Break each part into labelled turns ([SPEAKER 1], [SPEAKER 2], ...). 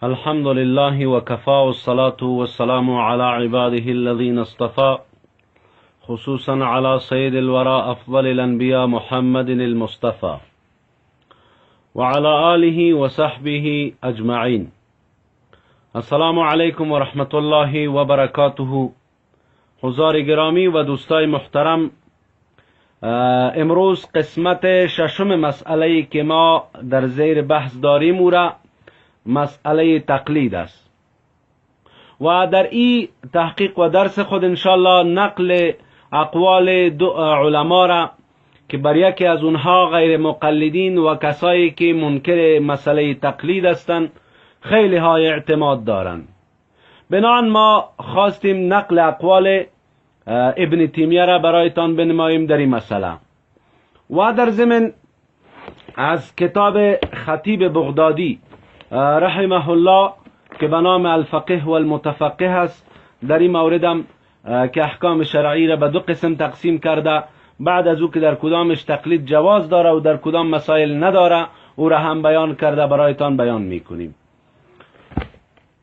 [SPEAKER 1] الحمد لله وكفى والصلاة والسلام على عباده الذين اصطفى، خصوصا على سيد الورى أفضل الأنبياء محمد المصطفى وعلى آله وصحبه أجمعين. السلام علیکم و رحمت الله و برکاته. حضار گرامی و دوستای محترم، امروز قسمت ششم مسئله که ما در زیر بحث داریم او را مسئله تقلید است و در این تحقیق و درس خود انشالله نقل اقوال دو علما را که بر یکی از اونها غیر مقلدین و کسایی که منکر مسئله تقلید هستند خیلی های اعتماد دارند. بنابراین ما خواستیم نقل اقوال ابن تیمیه را برایتان بنماییم در این مسئله و در ضمن از کتاب خطیب بغدادی رحمه الله که به نام الفقه و المتفقه است، در این موردم که احکام شرعی را به دو قسم تقسیم کرده، بعد از او که در کدامش تقلید جواز داره و در کدام مسائل نداره او را هم بیان کرده برایتان بیان میکنیم.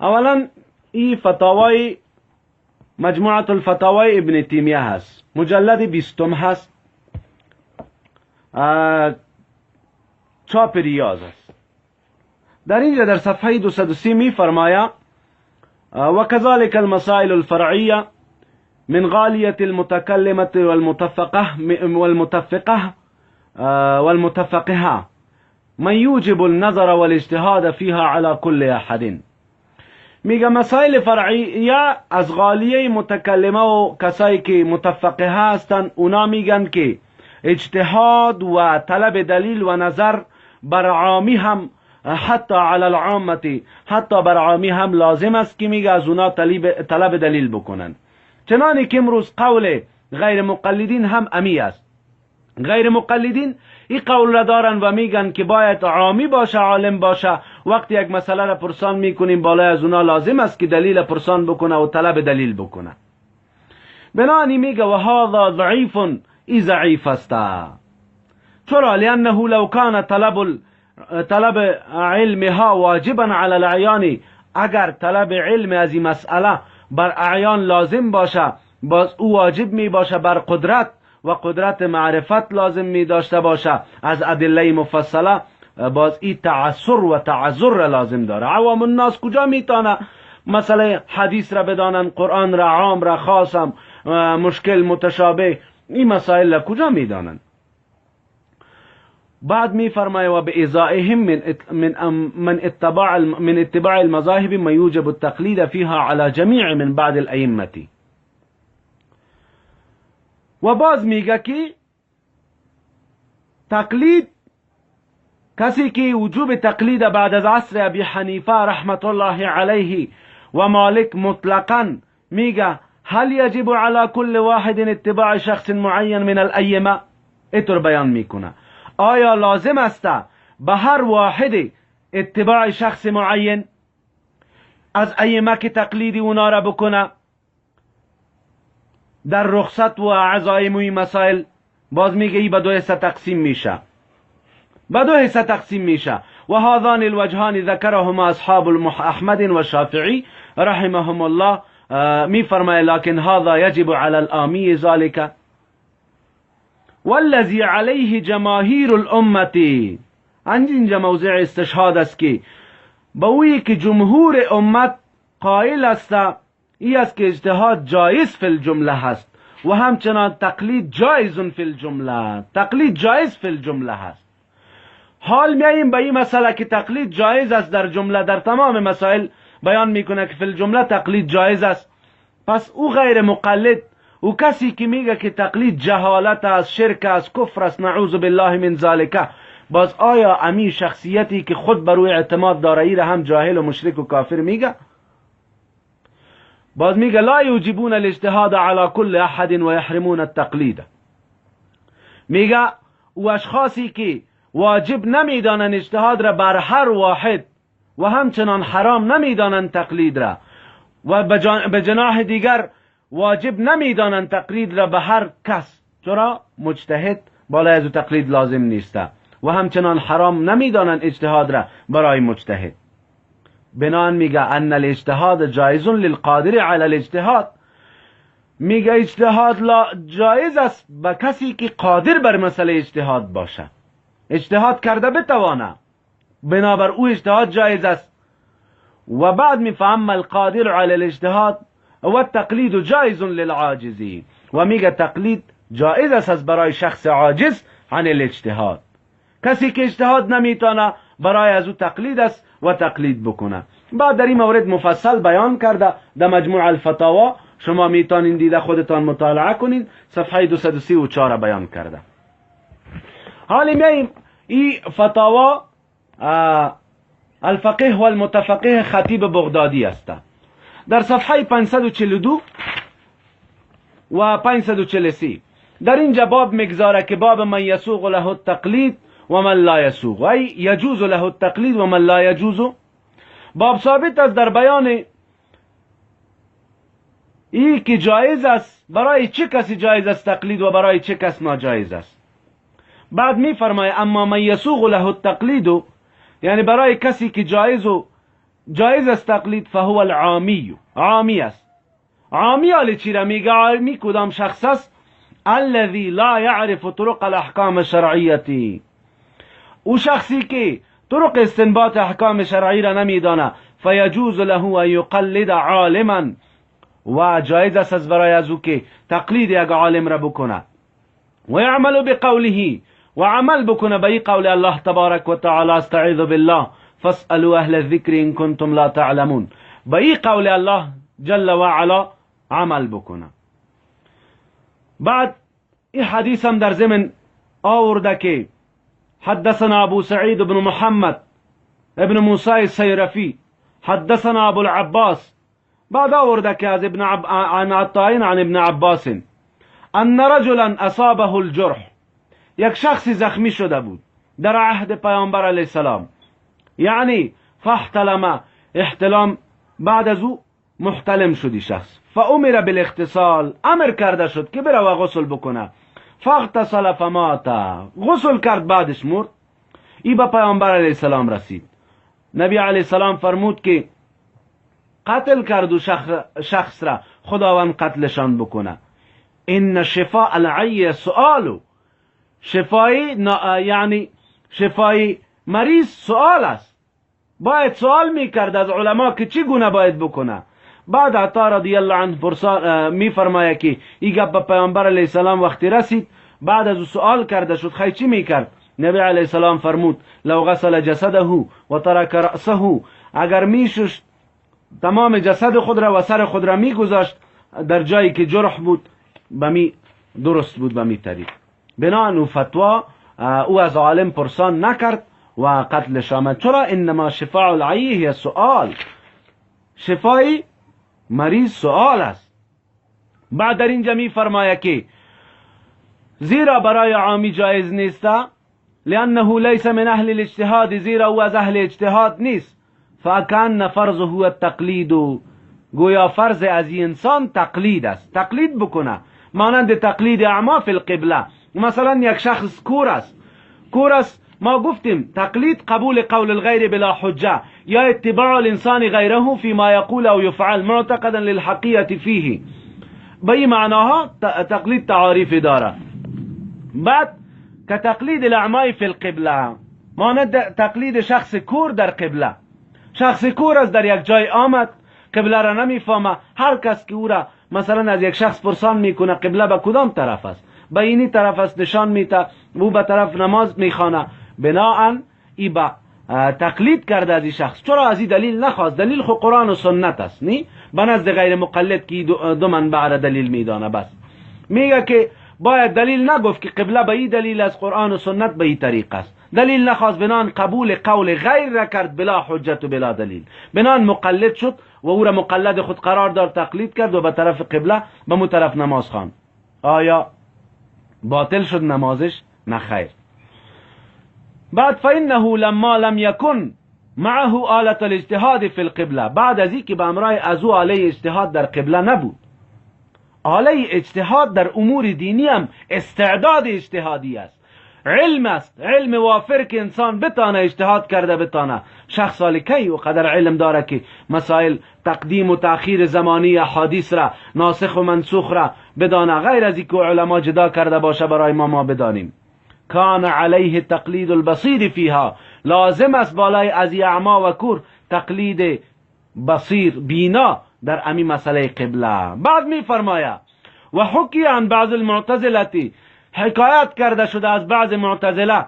[SPEAKER 1] اولا این فتاوای مجموعه الفتاوای ابن تیمیه هست، مجلد 20 هست، چاپ ریاض است. در اینجا در صفحه 230 می فرماید و كذلك المسائل الفرعیه من غالیة المتکلمة والمتفقه والمتفقهة من يوجب النظر والاجتهاد فيها على كل احد. میگه مسائل فرعیه از غالیه متکلمه و کسایی که متفقه هستند، اونا میگن که اجتهاد و طلب دلیل و نظر بر عامی هم حتی علی العامتی، حتی بر عامی هم لازم است که میگه از اونا طلب دلیل بکنن. چنانی که امروز قول غیر مقلدین هم امی است. غیر مقلدین این قول را دارن و میگن که باید عامی باشه، عالم باشه. وقتی یک مسئله را پرسان میکنیم بالای از اونا لازم است که دلیل پرسان بکنه و طلب دلیل بکنه. بنانی میگه و هذا ضعیف، ای ضعیف است. چرا؟ لانه لو کان طلب علمها واجبا علی الاعیان، اگر طلب علم از این مسئله بر اعیان لازم باشه، باز او واجب می باشه بر قدرت و قدرت معرفت لازم می داشته باشه از ادله مفصله، باز این تعثر و تعذر لازم داره. عوام الناس کجا میتونه مسئله حدیث را بدانن، قرآن را، عام را، خاصم، مشکل، متشابه، این مسائل را کجا میدانن؟ بعد می فرمایه و بإزائهم من اتباع من اتباع المذاهب ما يوجب التقليد فيها على جميع من بعد الأئمة. و باز میگه که تقلید، کسی که وجوب تقلید بعد از عصر ابی حنیفه رحمت الله علیه و مالک مطلقا میگه هل یجب على كل واحد اتباع شخص معین من الائمه؟ اینطور بیان میکنه. آیا لازم است به هر واحد اتباع شخص معین از ائمه که تقلیدی اونا را بکنه در رخصت و عزایم و مسائل؟ باز میگه ای به دو حصه تقسیم میشه، به دو حصه تقسیم میشه. و هذان الوجهان ذکرهما اصحاب احمد و شافعی رحمهم الله. میفرماید لكن هذا يجب على الآمی ذلك والذی علیه جماهیر الامه. اینجا موضع استشهاد است که به اویی که جمهور امت قائل است ای است که اجتهاد جایز فی الجمله هست و همچنان تقلید جایز فی الجمله، تقلید جایز فی الجمله هست. حال میاییم به این مسئله که تقلید جایز است در جمله، در تمام مسائل بیان میکنه که فی الجمله تقلید جایز است. پس او غیر مقلد، او کسی که میگه که تقلید جهالت است، شرک است، کفر است، نعوذ بالله من ذالک، باز آیا امی شخصیتی که خود بر روی اعتماد داره ای را هم جاهل و مشرک و کافر میگه؟ باز میگه لا یوجبون الاجتهاد على كل احد و یحرمون التقلید. میگه او اشخاصی که واجب نمیدانن اجتهاد را بر هر واحد و همچنان حرام نمیدانن تقلید را و به جناح دیگر واجب نمیدانن تقلید را به هر کس. چرا؟ مجتهد بالای از تقلید لازم نیست و همچنان حرام نمیدانن اجتهاد را برای مجتهد. بنان میگه ان الاجتهاد جایز للقادر علی الاجتهاد، میگه اجتهاد جایز است به کسی که قادر بر مسئله اجتهاد باشه، اجتهاد کرده بتوانه، بنابر او اجتهاد جایز است. و بعد میفهم القادر علی الاجتهاد و التقلید جایز للعاجز، و میگه تقلید جایز است از برای شخص عاجز عن الاجتهاد، کسی که اجتهاد نمیتونه برای از او تقلید است و تقلید بکنه. بعد در این مورد مفصل بیان کرده در مجموع الفتاوا، شما میتونین دیده خودتان مطالعه کنین، صفحه 234 بیان کرده. حالی میاییم این فتاوا الفقیه و المتفقه خطیب بغدادی است، در صفحه 542 و 543 در اینجا باب میگذاره که باب من یسوغ له التقلید و من لا یسوغ، ای یجوز له التقلید و من لا یجوز. باب ثابت است در بیان ای که جایز است برای چه کسی جایز است تقلید و برای چه کس ناجایز است. بعد میفرماید اما من یسوغ له التقلید، یعنی برای کسی که جایز است تقلید، فهو العامی، عامی است. عامی حالی چی را میگه؟ عامی کدام شخص است؟ الذي لا يعرف طرق الاحکام الشرعیه، او شخصی که طرق استنباط احکام شرعی را نمیدانه، فیجوز له ان یقلد عالما، و جایز است از برای از او که تقلید یک عالم را بکنه، و یعمل بقوله، و عمل بکنه به قول الله تبارک و تعالی استعیذ بالله فاسألوا اهل الذکر ان کنتم لا تعلمون، به قول الله جل و علا عمل بکنه. بعد این حدیث هم در ضمن آورده که حدثنا ابو سعید بن محمد ابن موسی السیرفی حدثنا ابو العباس، بعد آورده که از ابن عن عطاء عن ابن عباس ان رجلا اصابه الجرح، یک شخصی زخمی شده بود در عهد پیامبر علیه السلام، یعنی فاحتلم، احتلام بعد از او محتلم شدی شخص، فامر بالاغتسال، امر کرده شد که بره و غسل بکنه، فاغتسل فمات، غسل کرد بعدش مرد. ای به پیامبر علیه السلام رسید، نبی علیه السلام فرمود که قتل کرد و شخص را خداوند قتلشان بکنه. ان شفاء العی سؤال، شفای یعنی شفای مریض سؤال است، باید سؤال میکرد از علما که چی گونه باید بکنه. بعد عطا رضی الله عنه میفرماید که این گپ به پیامبر علیه السلام وقتی رسید، بعد از او سؤال کرده شد خی چی میکرد؟ نبی علیه السلام فرمود لو غسل جسده و ترک رأسه، اگر میشست تمام جسد خود را و سر خود را میگذاشت در جایی که جرح بود به می درست بود به می طریق. بناء او فتوا او از عالم پرسان نکرد و قتلش آمد. چرا؟ انما شفاء العی هی سؤال، شفای مریض سؤال است. بعد در اینجا می فرماید که زیرا برای عامی جایز نیست، لانه لیس من اهل الاجتهاد، زیرا او از اهل اجتهاد نیست، فکان فرضه التقلید، گویا فرض از انسان تقلید است، تقلید بکنه، مانند تقلید اعما فی القبله. مثلا یک شخص کور است، کور است، ما گفتیم تقلید قبول قول الغیر بلا حجه یا اتباع الانسان غیره فيما يقول او يفعل معتقدا للحقیه فیه، به این معناها تقلید تعاریف داره. بعد که تقلید الاعمای فی القبله، مانند تقلید شخص کور در قبله، شخص کور است در یک جای آمد قبله را نمیفهمه، هر کس که او را مثلا از یک شخص پرسان میکنه قبله به کدام طرف است، به اینی طرف است نشان میده، او به طرف نماز میخوانه، بناء ای با تقلید کرده از این شخص. چرا از این دلیل نخواست؟ دلیل خو قرآن و سنت است، نی به نزد غیر مقلد که دو منبع را دلیل میدانه. بس میگه که باید دلیل نگفت که قبله به این دلیل از قرآن و سنت به این طریق است، دلیل نخواست، بنان قبول قول غیر را کرد بلا حجت و بلا دلیل، بنان مقلد شد و او را مقلد خود قرار داد، تقلید کرد و به طرف قبله به مو طرف نماز خواند. آیا باطل شد نمازش؟ نه خیر. بعد فانه لما لم يكن معه آلة الاجتهاد في القبله، بعد از اینکه به امرای از او آله اجتهاد در قبله نبود، آله اجتهاد در امور دینی هم استعداد اجتهادی است. علم است، علم وافر که انسان بتانه اجتهاد کرده بتانه. شخص کی و قدر علم داره که مسائل تقدیم و تأخیر زمانی احادیث را، ناسخ و منسوخ را بدانه، غیر از اینکه علما جدا کرده باشه برای ما بدانیم. کان علیه تقلید البصیر فیها، لازم است بالای از اعما و کور تقلید بصیر بینا در امی مسئله قبله. بعد می فرماید و حکی عن بعض المعتزله، حکایت کرده شده از بعض معتزله،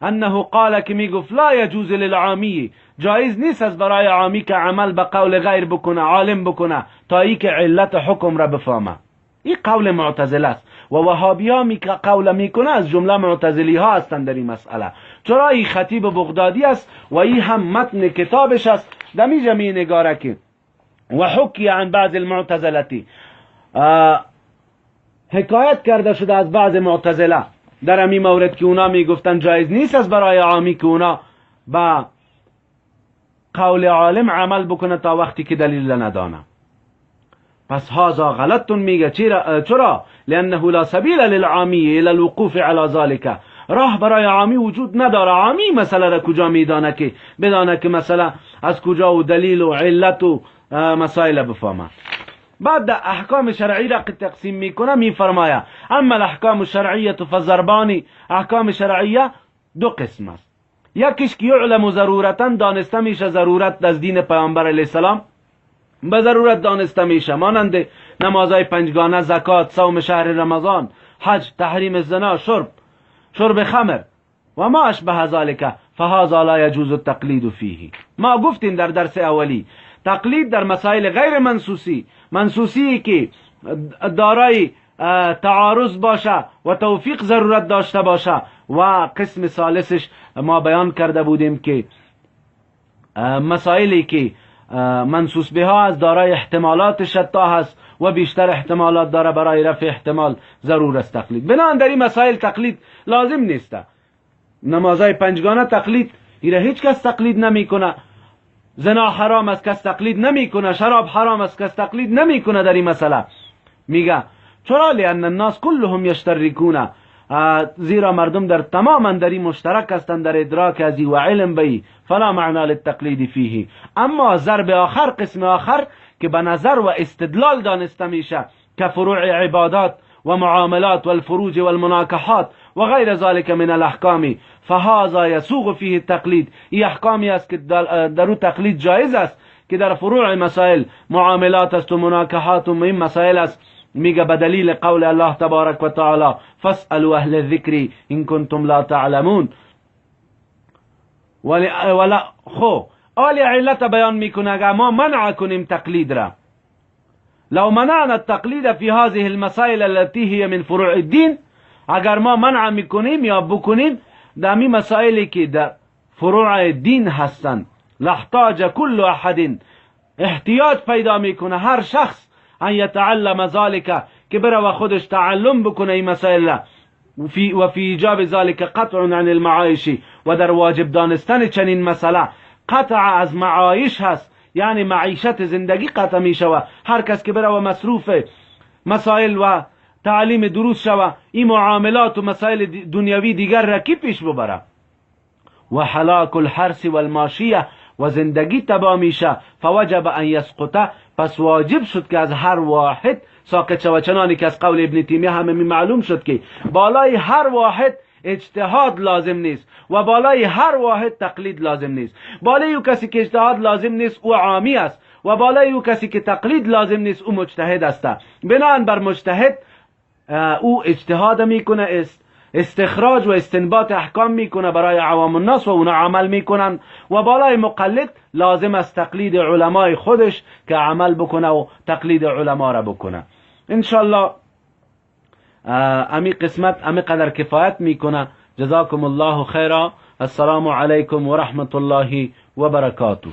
[SPEAKER 1] انه قال که می گفت لا یجوز للعامی، جایز نیست از برای عامی که عمل به قول غیر بکنه، عالم بکنه، تا ای که علت حکم را بفهمه. این قول معتزله است و وهابی ها می قول میکنه از جمله معتزلی ها هستند در این مسئله. چرا این خطیب بغدادی است و این هم متن کتابش است دمی جمعی نگاره که و حکی عن بعض المعتزلتی، حکایت کرده شده از بعض معتزله در امی مورد که اونا میگفتن جایز نیست از برای عامی که اونا با قول عالم عمل بکنه تا وقتی که دلیل ندانه. پس هذا غلط میگه. چرا؟ لانه لا سبیل للعامی الى الوقوف على ذلك، راه برای عامی وجود نداره. عامی مسئله را کجا میدانه که بدانه که مسئله از کجا و دلیل و علت و مسائل بفهمه. بعد احکام شرعی را تقسیم میکنه، میفرمایه اما الاحکام الشرعیه فضربانی، احکام شرعیه دو قسم است. یکیش که یعلم ضرورتا، دانسته میشه ضرورت از دین پیامبر علیه السلام به ضرورت دانسته میشه، مانند نمازهای پنجگانه، زکات، صوم شهر رمضان، حج، تحریم الزنا، شرب خمر و ما اشبه ذلك، فهذا لا يجوز التقلید فیه. ما گفتیم در درس اولی تقلید در مسائل غیر منصوصی، منصوصی که دارای تعارض باشه و توفیق ضرورت داشته باشه، و قسم ثالثش ما بیان کرده بودیم که مسائلی که منصوص بها از دارای احتمالات شتا هست و بیشتر احتمالات داره، برای رفع احتمال ضرور است تقلید. بنابراین در این مسائل تقلید لازم نیست. نمازهای پنجگانه تقلید، ایره هیچ کس تقلید نمیکنه. زنا حرام است کس تقلید نمیکنه، شراب حرام است کس تقلید نمیکنه در این مسئله. میگه چرا؟ لان الناس كلهم یشترکون، زیرا مردم در تماما در این مشترک هستند در ادراک ازی و علم بی، فلا معنا للتقلید فیه. اما ضرب آخر، قسم آخر که به نظر و استدلال دانسته میشه، که فروع عبادات و معاملات والفروج والمناکحات و غیر ذلك من الاحکام، فهذا یسوغ فیه التقلید. این احکامی است که در او تقلید جایز است که در فروع مسائل معاملات است و مناکحات و این مسائل است. میگه به دلیل قول الله تبارک و تعالی فاسألوا اهل الذکر ان کنتم لا تعلمون. ولا خو آل علت بیان میکنه اگر ما منع کنیم تقلید را، لو منعنا التقلید فی هذه المسائل التي هي من فروع الدین، اگر ما منع میکنیم یا بکنیم در می مسائلی که در فروع دین هستند، لاحتاج كل احد، احتیاج پیدا میکنه هر شخص ان یتعلم ذلك، که بره و خودش تعلم بکنه این مسائل، و فی ایجاب ذلك قطع عن المعایش، و در واجب دانستن چنین مسئله قطع از معایش هست، یعنی معیشت زندگی قطع می شوه. هر کس که بره و مصروف مسائل و تعلیم دروس شوه، این معاملات و مسائل دنیوی دیگر را کی پیش ببره؟ و هلاک الحرث والماشیه، و زندگی تباه میشه. فوجب ان یسقط، پس واجب شد که از هر واحد ساقط شود. چنانی که از قول ابن تیمیه همه می معلوم شد که بالای هر واحد اجتهاد لازم نیست و بالای هر واحد تقلید لازم نیست. بالای او کسی که اجتهاد لازم نیست او عامی است، و بالای او کسی که تقلید لازم نیست او مجتهد است. بنابراین بر مجتهد او اجتهاد میکنه، استخراج و استنباط احکام میکنه برای عوام الناس و اونا عمل میکنن، و بالای مقلد لازم است تقلید علمای خودش که عمل بکنه و تقلید علما را بکنه. انشالله امی قسمت امی قدر کفایت میکنه. جزاکم الله خیرا. السلام علیکم و رحمت الله و برکاته.